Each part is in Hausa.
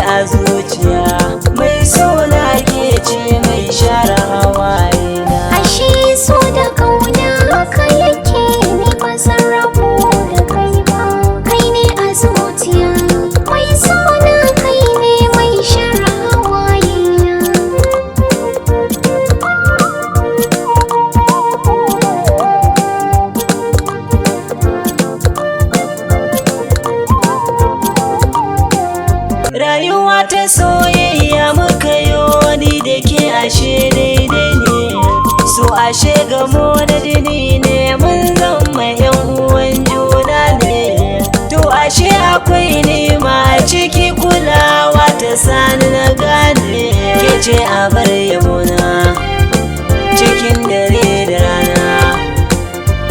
a zuciya, mai sona ke ce mai share hawaye na. Ashe so da kauna haka yake, ni ba zan rabu da kai ba. Kai ne a zuciya, mai sona kai ne mai share hawaye na. Rayuwa ta soyayya muka yi wani da ke, ashe daidai ne. So ashe gamo na jini ne, mun zama yan uwan juna ne. To ashe akwai nema a ciki, kulawa ta sani na gane. Ke ce a bar yabona cikin dare da rana.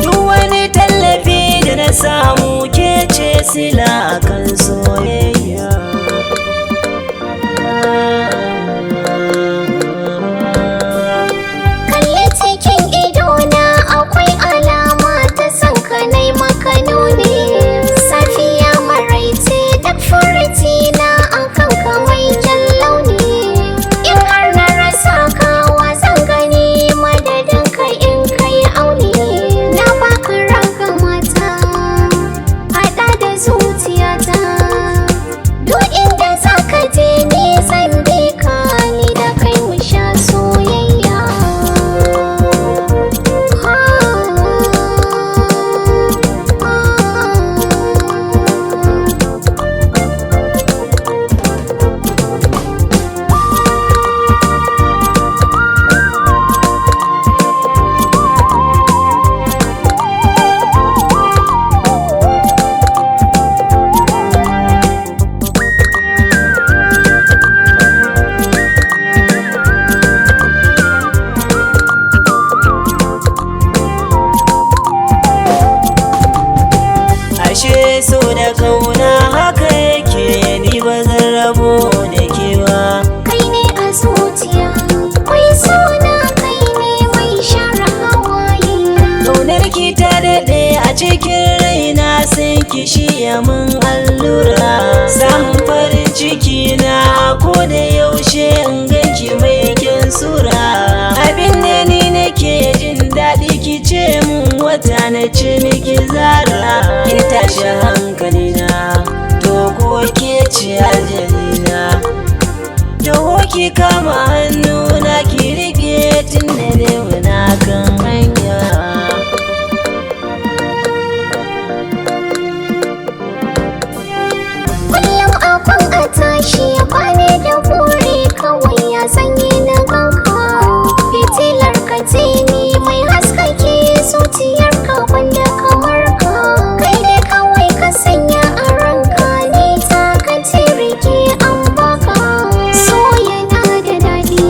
Duk wani tallafi da na samu, ke ce sila kan soyayya. Kalli cikin idona, akwai alama ta san ka nai maka nuni. Safiya maraice duk furuci na akan ka mai kyan launi. In har na rasa ka, wa zan gani madadin ka in kai auni? Na baka ranka mata, haɗa da zuciyata. Duk inda za ka je ni zan bi ka, ni da kai mu sha soyayya. Ashe so da kauna haka yake, ni ba zan rabo da ke ba. Kai ne a zuciya, mai sona kai ne mai share hawaye. Kaunar ki ta daɗe a cikin raina, sai ki shiya mun allura. Samun farin ciki na ko da yaushe in ganki mai kyan sura. Abin da ni nake jin daɗi, ki ce mun wata na ce miki zara. Ki tashi hankalina, to ko ke ce ajalina. Taho ki kama hannuna ki riƙe, tun da dai muna kan hanya. Kullum akwan a tashi bani da buri, kawai ya sanyi na ganka. Fitilar ka ce ni mai haskake zuciyar ka, wanda kamar ka. Kai ne kawai ka sanya a ranka, ni ta ka ce rike an baka. So yana da daɗi,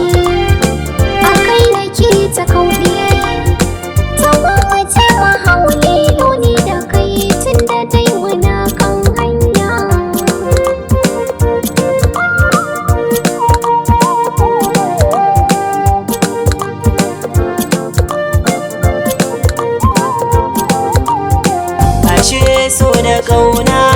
a kai nake ta kauɗi. Tsawon wace mahaule ni da kai, tun da dai muna kan hanya. Ashe so da kauna